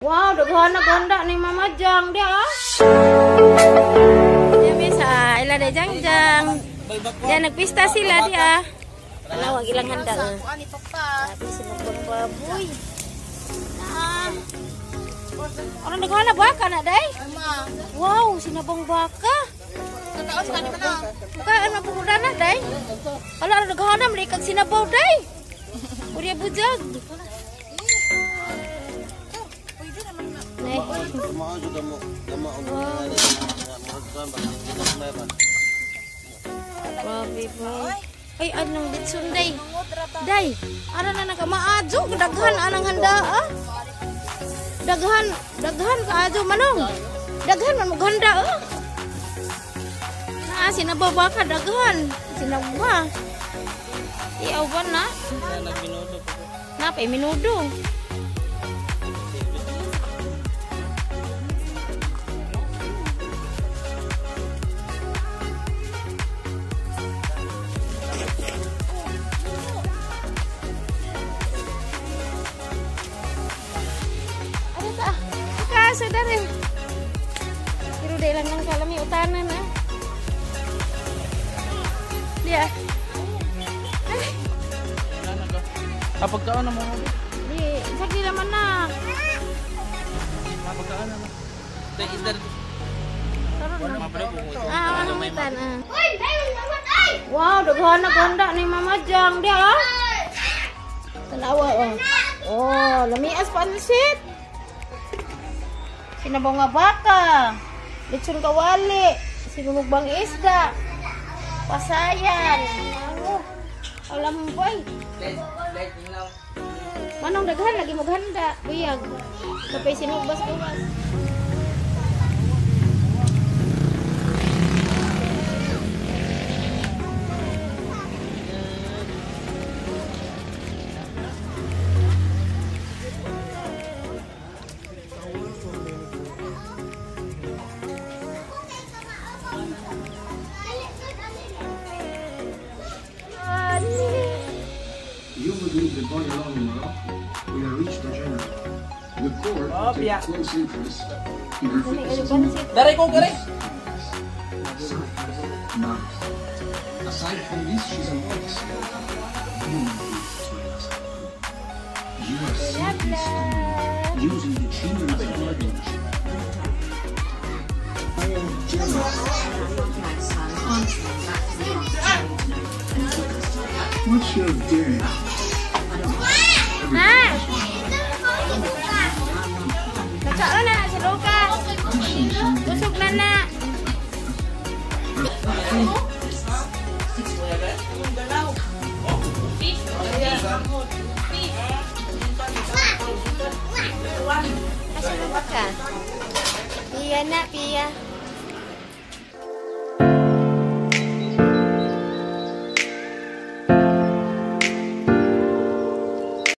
Wow, daghan na ganda ni Mama Jang dia ah. Yami sa ila de Jang Jang. Dia nagpista sila dia. Tanaw ang ilang handa. Grabe sinubang baboy. Ah. Ano daghan na baka na day? Wow, sinabang baka. Bukaan man pud na day. Ala daghan na malikag sinabaw day. Uriya bujag. Grabe ba? Ay, anong litson day? Day, ara na nagamaadyo, daghan anang handa ah. Daghan, daghan kaadyo manong. Daghan man maghanda ah. Na sinabaw ka daghan, sinaba. Iaw ba na? Na pay minudo. Saudara, pero dahil lang nang kalami utanan ah. Dia. Kapag kaon na mo. Di, sakti naman na. Kapag kaon na mo. Dai isda. Ah, utan ah. Wow, daghan na ganda ni Mama Jang dia ah. Tanawa oh. Oh, lamias pansit. Sinabaw nga baka, lechon kawali, sinunugbang isda, pasayan, ano, alam mo boy. Manong daghan, lagi maghanda, buyag. Kapay sinugbas gawas. You would leave the boy alone in Morocco. We have reached the general. The court will take close interest in her fitness as a Aside from this, she's an officer. You are simply using the children's guardianship. I am jealous. What's your game? Ha? Nagkaon na si Luca. Busog na na. Asa mo ba ka? Pia na, Pia.